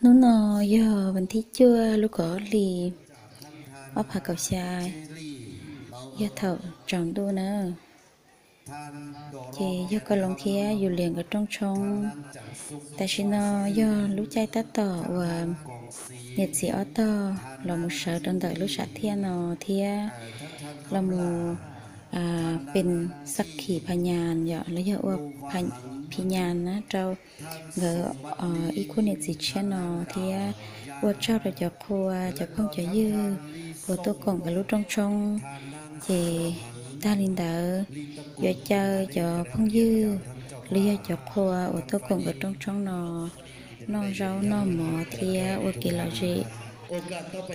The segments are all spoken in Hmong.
Hnub no yog vas thib cuaj lub kaum ob hlis ob phav kaum xya, yog thaum tsaus ntuj na. Ces yog Koj Loov thiab Yus Lias nkawd rooj tshoob. Tam sim no yog lub caij tab tom uas niam txiv ob tog los mus sawv rau ntawm lub sam thiaj no thiab los mus pes xab khim pha nyas yom, los yog ua phi nyas na rau nkawd ib khub niam txiv tshiab no thiab ua tsaug rau cov qhua cov phooj cov ywg uas tuaj koom nkawd lub rooj tshoob. Ces tag li ntawd yuav caw cov phooj ywg los yog cov qhua uas tuaj koom nkawd rooj tshoob no noj zaub noj mov thiab ua kev lom zem.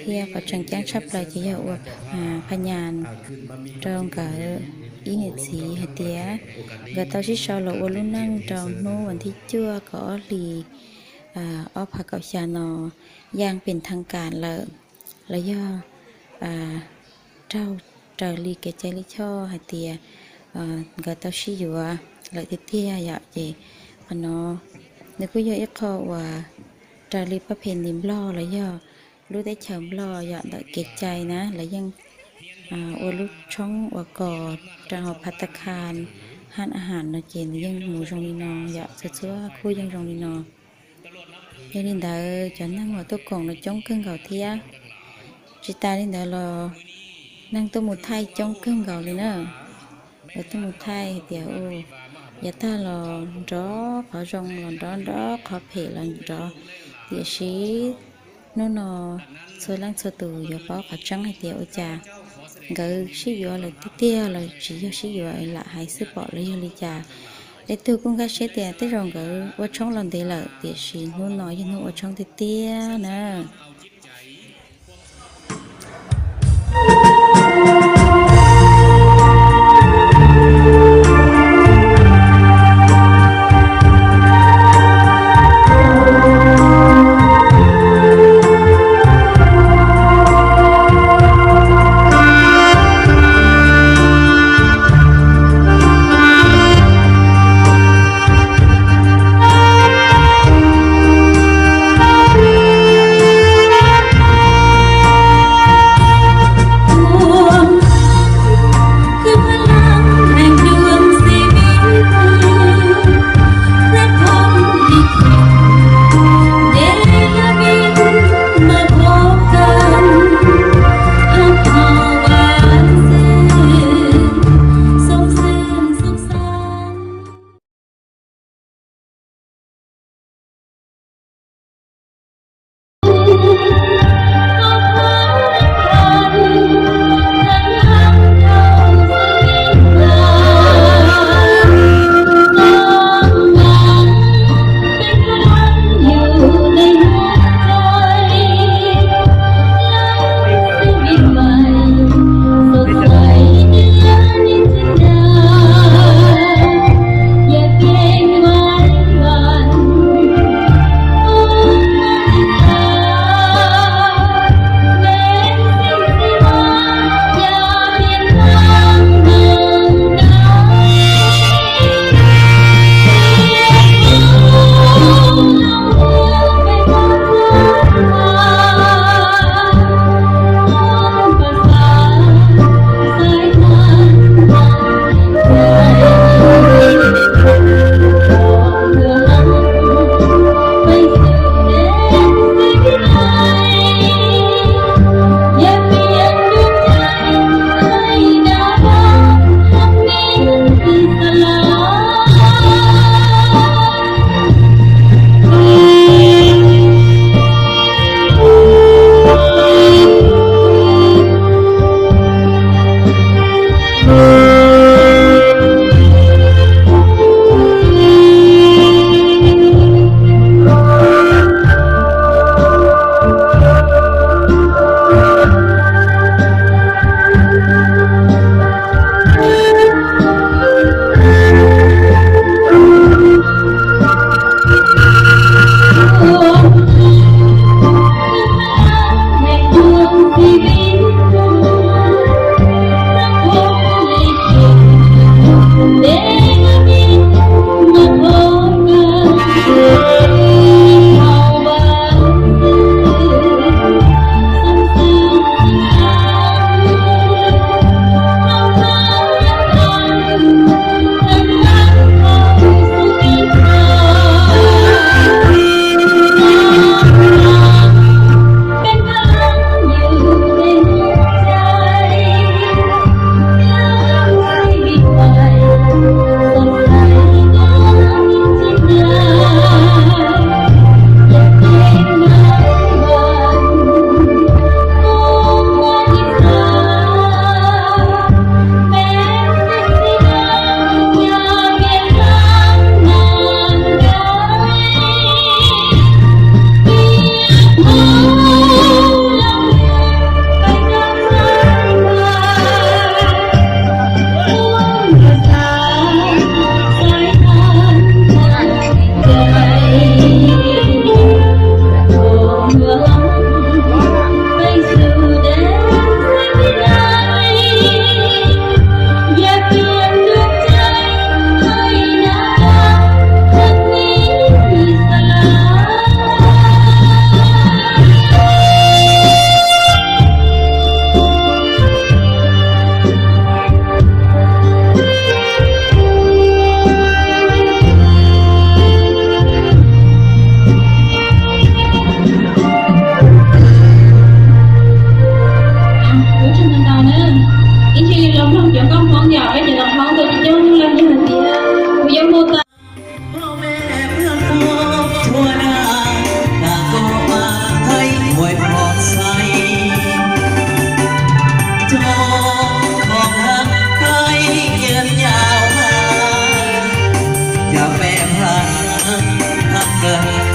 Thiab qhov tseem ceeb tshaj plaws ces yog ua pha nyas rau nkawd ib niam txiv hais tias nkawd tau sib sau los ua lub neej rau hnub vas thib cuaj kaum ob hlis ob phav kaum xya no ya pes thaj kas lawm, los yog raug raws li kev cai lij choj hais tias nkawd tau sib yuav lawm tiag tiag yom. Ces qhov no nws kuj yog ib qho uas raws li pab phe nti Nplog los yog lub teb chaws Nplog yom, ntawm kev cai na lawv yeej ua lub tshoob ua kos rau hauv phav ta khas haj a has no ces nws yeej mus zoo li no yom, txhua txhua khub yeej zoo li no. Yog li ntawd cov neeg uas tuaj koom no coob kawg nkaus thiab. Tsis tas li ntawd los neeg tuaj mus thaij coob kawg nkaus li na. Lawv tuaj mus thaij hais tias yav tag los nrov qhov zoo los nrov, nrov qhov phem los nrov, tiam sis hnub no txhua leej txhua tus yuav paub qhov tseeb hais tias ua cas nkawd sib yuav lawm tiag tiag los tsis yog sib yuav lam hais xwb pom los yog li cas. Leej twg kuj nkag siab tias tej zaum nkawd ua tshoob los ntev lawm, tiam sis hnub no yog hnub ua tshoob tiag tiag na.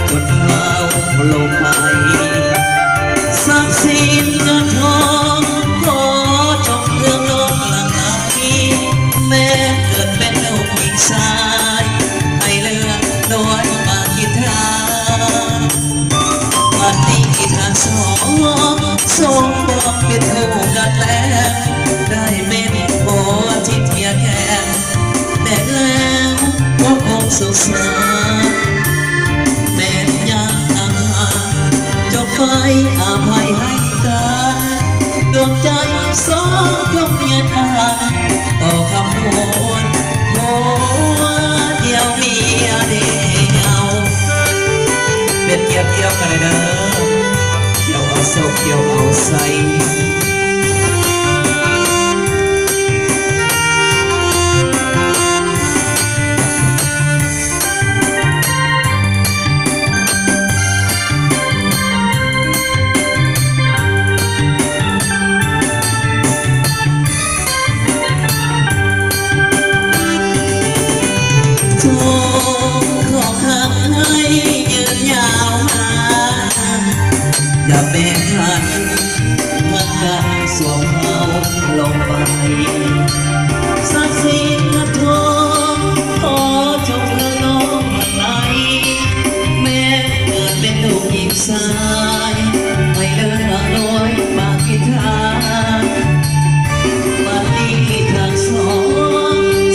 tuaj dhau los pais. Xav sim nyob thoob qhov rooj hlwb loj laj lais, meb kawm peb tug ib sai, hais lwm luag mas kis thab. Mas tib kis thab xoo, xoo pom peb tug nqa dleb, dai meb ua thib thiab kev, dleb dleb muab koob xoo xav. Meb nyab a, cov pais a phais hais tas, dua cai xob cov niag tas, tau khab muaj muaj diav miab diav. Peb kiav kiav kawg li na, kiav au xau kiav au xais. Txog qhov khab haib nyeem nyam mas, yog peb khab khab kam xuas phau los pais, xav sim nyob thoob qhov rooj hlwb loj laj lais, meb kawm peb tug ib sai, hais lwm luag mas kis thab. Mas tib kis thab xoo,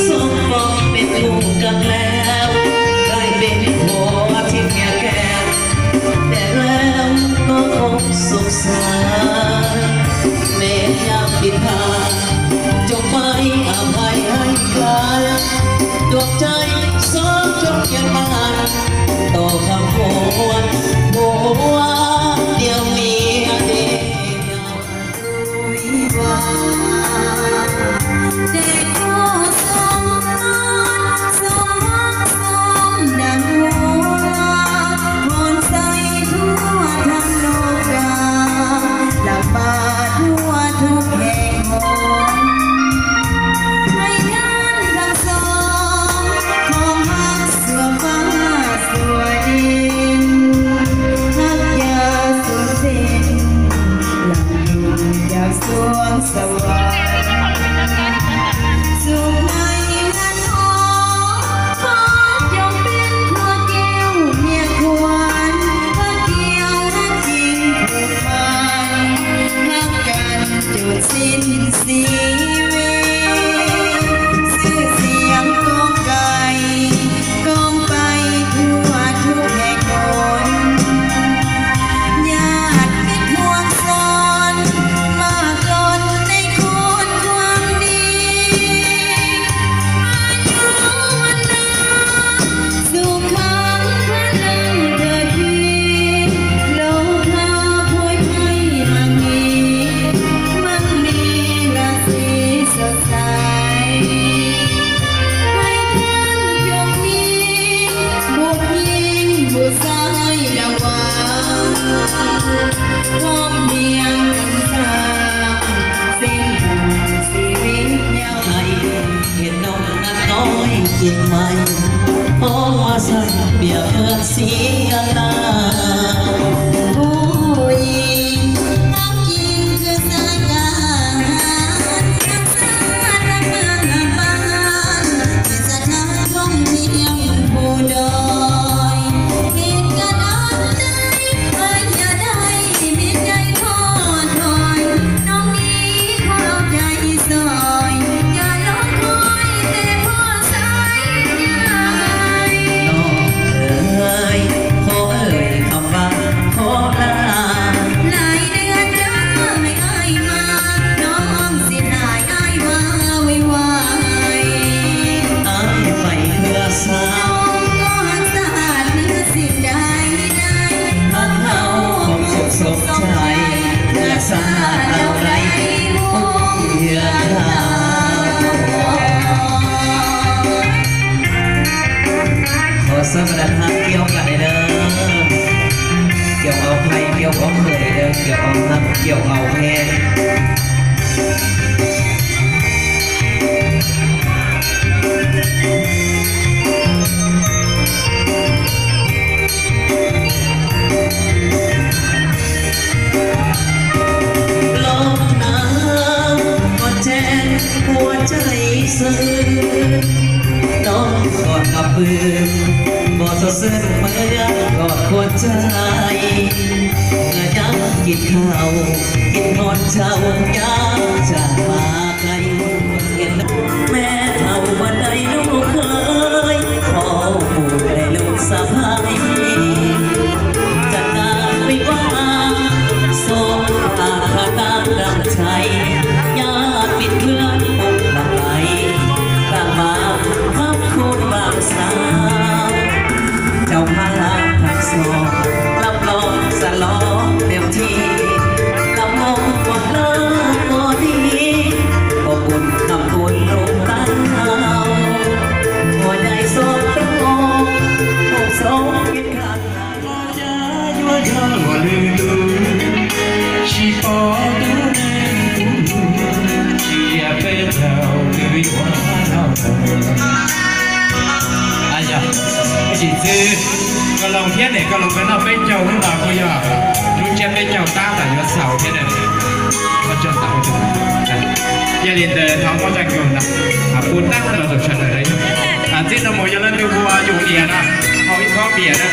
xoo pom peb tug nqa dleb, dai meb ua thib thiab kev, dleb dleb muab koob xoo xav. Meb nyab kis thab, cov pais a phais hais tas, dua cai xob cov niag tas, tau khab muaj muaj diav miab diav. Tus ib vas, tes koj xoo xoo xoo dag ua, hos ntxais tuaj thab los kag, lam pab tuaj thub kheej hos. Hais nab tag xoo, qhov hab xuas pab xuas dees, hab yaj xuas xees, lam yug yaj xuas xav. Xub nai nab thoob, thoob cov peb thuam kev niam khuam, hab tias hab tsis khum mas, hab kas cus xib xis, xwm xiam koob kais, koob pais thuam thub kheej hos. Nyaj peb thuam xoo, mas los nej khub thuam li, a nyob ua nas, xub khab khab leej tag kis, laus khab phuj phaij mas me, mas me lam xis xav xais. Hais thab cov me, npus yeej npus xaib yam vas, thoob niam xav, xeeb xis vib nyab hais, es noo nab noj ces mais, ob mas xaib piam qhua xis yam tas. Hu yim, hab kis khwv xaib tas, xaib tas mas mas, ces xav thab thoob niam npus dois, es kab dab dai, hab yam dai, me dai thoj thoi, noog ib khau cai xois, yog lub khoib tes phoj xaib nyaj. Noog ais, qhov lais qhov npab qhov laj, lais dwb dawb lais ais mas, noog xis hais ais mas vij vais. Ais pais khwv xaib, noog koj xav hais xis dai dai, hab hau qhov txuas xov txhais, xav hais tau dai ub yam tas. Thov xab mas das hab kiaub kam li na, kiaub au phais kiaub au khwm li na, kiaub au hab kiaub au he. Xwb mas kom khuv cai, nyob nyob kis khau, kis thoj ntshav ua kab tsam mas qai. Niam me thaum ua dai lub khawj, qhov mus dai lub xav phais, tsam tas peb ua xo, a kha tab dam tshais, nyob pib khwb mus lam lais, tam mas khab khub vam xav. Cov phab lab phab xo, lab los xa los tiam thi, lab mos kuv pom lab mos di, pom kuv nam kuv lub tab hau, ua dai xo rau, ua xo kev kham. Los yog yuav yog luag lwm tus, tsis pom tus neeg tus, cia peb caug lwm yuav los. Yog, tsis txwv, koj loo thiab ne, koj loo peb noj peb caug lub no kuj yog lub tsiab peb caug tab tom yuav xaus thiab ne. Yog li ntawd thov muab zaj nkauj no pub tag rau sawv daws. Txij no mus yog leej twg hu yus niam no, haus ib khob piam na,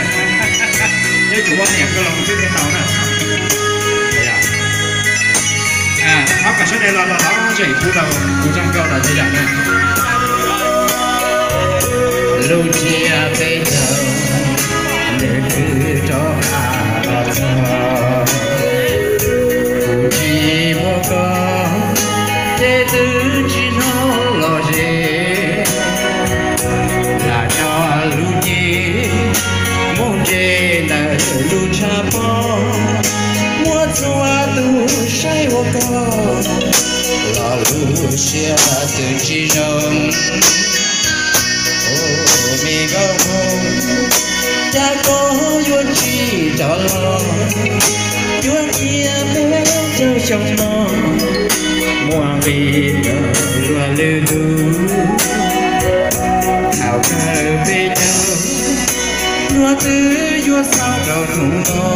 yuav tsum ua niam koj loo xwb thiaj tau na. Thov kom sawv daws los los los zeem kuv rau kuv zaj nkauj no tsis yam na. Lub tsiab peb caug, nws twb rov qab los txog. Kuv tsis muaj koj ces twb tsis hnov los ze. Lam coj lub cev mus ntse ntawm lub tshav pob, muab txhua tus saib ua koj los lub siab twb tsis zoo. Me nkauj hmoob, cas koj yuav tsis rov los, yuav cia peb caug xyoo no muaj nqis rau luag lwm tus. Thaum kawg peb caug, luag twb yuav xaus rau hnub no,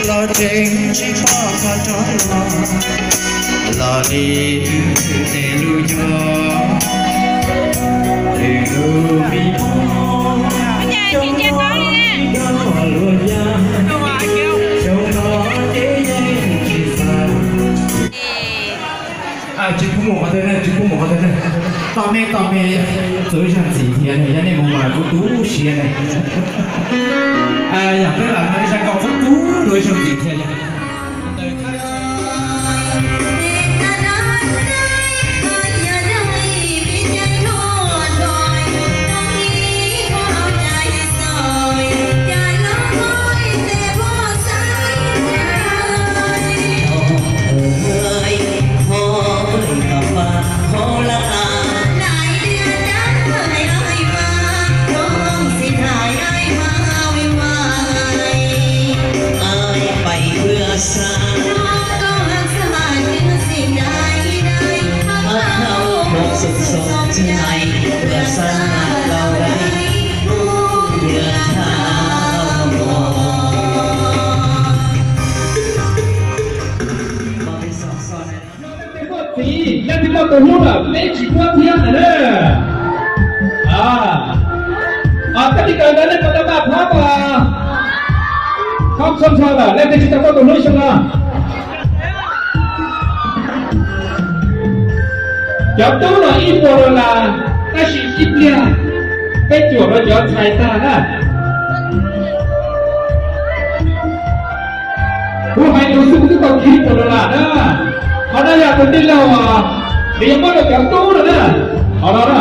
los tseem tsis pom koj rov los, los li twb tej lub cuab, lwm lub me hmoob, xyoo no tsis tau luag yam, xyoo no ces yeej tsis xav. Tsis pub mus qhov twg ne, tsis pub mus qhov twg ne. Tos me tos me, txaus ib zaug ntxiv thiab ne, yog nej mus mas kuv tu siab ne. Yog peb lam no ib zaj nkauj qub qub dua ib zaug ntxiv thiab yog. Txiv, leej twg muaj tus hlub lawm peb tsis puab thiab ntag na. Koj li kawg ntawd nej puas tau npaj phab pas? Qhov txhua ntsho lawm leej twg tsis tau muaj tus hlub xyoo no? Cov tub los ib puas dollar, tab sis ib pliag peb cuam rau cov ntxhais tag na. Kuv hais tus xwb kuv twb tau kiv ib puas dollar na. Qhov no yog tus tij laug, nws yuav muab rau cov tub no na. Qhov no na,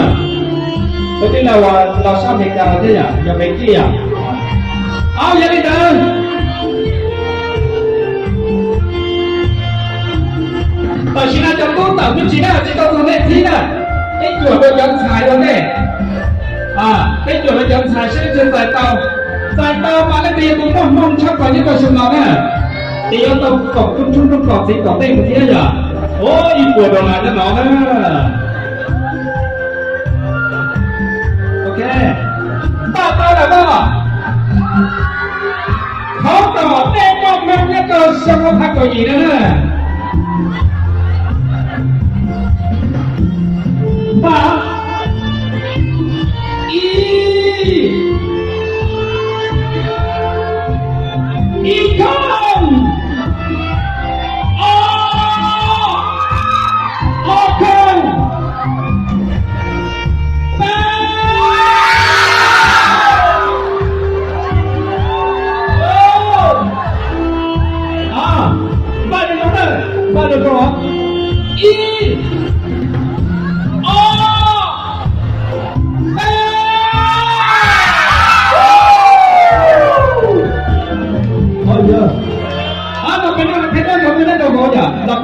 tus tij laug los sab Amelikas thiab yom, yog Mekij yom. Au, yog li ntawd, tam sim no cov tub tawm me ntsis na, tsis tau txog nej thib na. Peb cuam rau cov ntxhais rau nej. Peb cuam rau cov ntxhais seb txais tau. Txais tau mas leej twg yog tus muaj hmoo tshaj plaws nyob rau xyoo no na, ces yuav tau koom rooj tshoob rooj kos txiv tom ntej mus thiab yom. Ua ib puas dollar nyob no na. Ok, npaj tau lawm os. Thov kom nej muaj hmoo nyob rau xyoo ob phav kaum yim no na. Npaj, ib,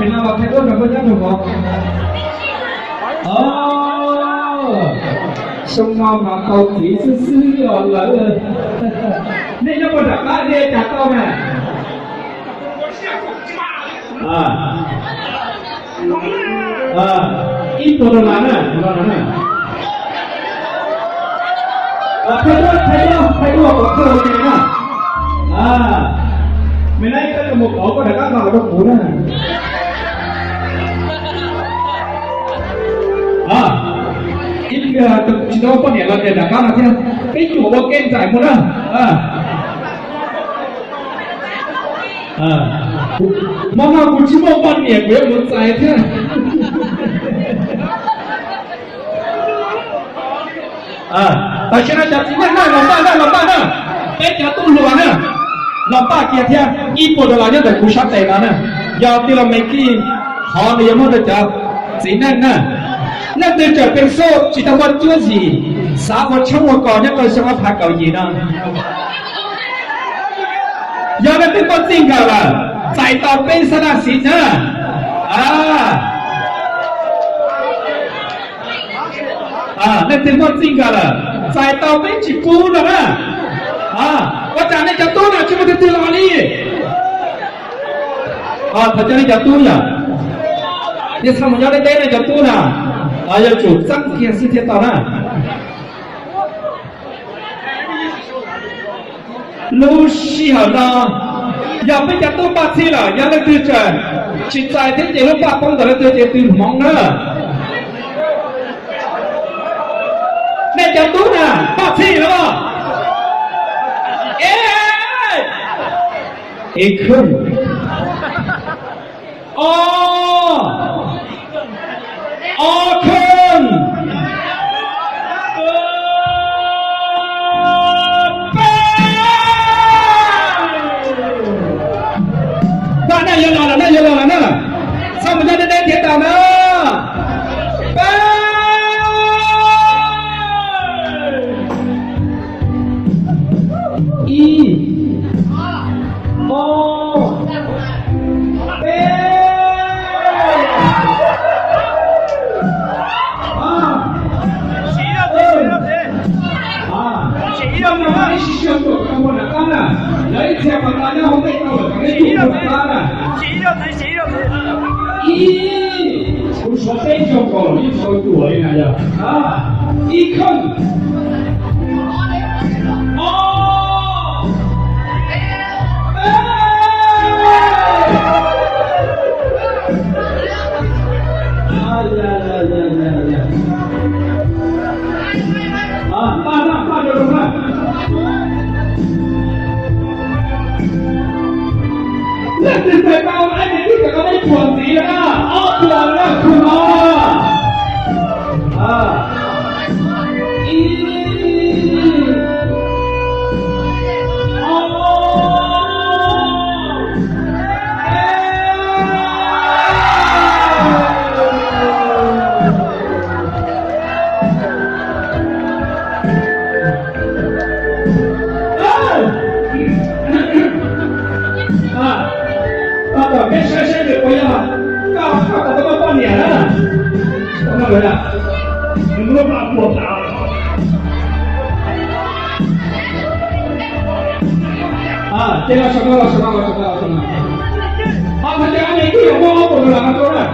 no los qhia duab rau koj nyob rau vauv. Xyoo no mas tau txiv xwb xwb os lawv. Nej nyob puag nram qab nej cas tau na? Ib puas dollar na, dollar na. Thaij duab, thaij duab, thaij duab kom txog li na. Me nab, koj mus pauv koj rov qab nqa los rau kuv na. Ib pliag tsis tau poj niam los ces rov qab no thiab, peb cuam ua ke ntxais mus na. Hmo no kuv tsis muaj poj niam kuv yuav mus txais thiab. Tam sim no cov txiv neej na, los npaj na, los npaj na, peb cov tub hluas na, los npaj kiag thiab, ib puas dollar nyob ntawm kuv sab tes no na. Yog tij laug Me Kij, qhov nws yuav muab rau cov txiv neej na. Leej twg tseem peev xwm tsis tau muaj cuab yim, xav ua tshoob ua kos nyob rau xyoo ob phav kaum yim no, yog leej twg muaj txij nkawm lawm, txais tau peb xab daj xiv na. Leej twg muaj txij nkawm lawm, txais tau peb tsis pub no na. Ua cas nej cov tub no tsis muaj tus twg los li? Thov cov nej cov tub yom, nej txhob mus nyob deb deb nej cov tub na, yuav tsum txeeb kiag xwb thiaj tau na. Lub sij hawm no yog peb cov tub npaj txhij lawm, yog leej twg tseem tsis txais thiab ces lub npaj poob ntawm leej twg ces tws hmoov na. Nej cov tub na, npaj txhij los? Ib khwb, ob, ob khwb, peb. Npaj na, yuav los lawm na, yuav los lawm na. Txhob mus nyob deb deb thiaj tau na. Peb, ib, ob, peb. Ib sij sij tuam koj mus nram qab na, lawv ib txhia pas tas nyob hauv ntej tau lawm, kom nej tuam koj nram qab na. Ib, kuv suav peb zaug nkaus los yeej tsis tau tuam li na yog. Ib khwb, ob, peb. Npaj na, npaj rau zoo na. Leej twg txais tau, leej twg twb txais tau peb puas ntxiv na, ob puas na, khwb no. Ib, ob, peb. Koj kom peb saib saib nws puas yog, koj, koj kom tau koj poj niam na. Nws muab npaj puas tas. Ces los saum no, los saum no, los saum no, los saum no. Ho thov caw nej kwv yees muab ob puas dollar no rau na.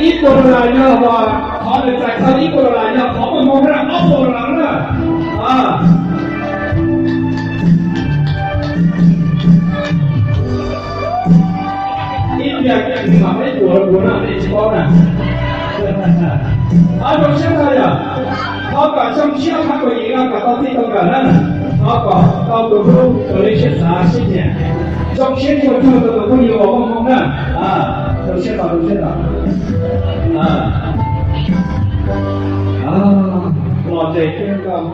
Ib puas dollar yog qhov nws txais tau, ib puas dollar yog qhov muaj hmoo na, ob puas dollar na. Ib pliag mam peb puas rau kuv na, nej tsis paub na. Ob, zoo siab ntau yom. Thov kom xyoo tshiab ob phav kaum yim no kom tau txij tau nkawm na. Thov kom tau tus hlub uas nej siab xav siab nyiam. Zoo siab tshua tshua rau tus phooj ywg uas muaj hmoo na. Zoo siab ntau, zoo siab ntau. Los ces kiag koj.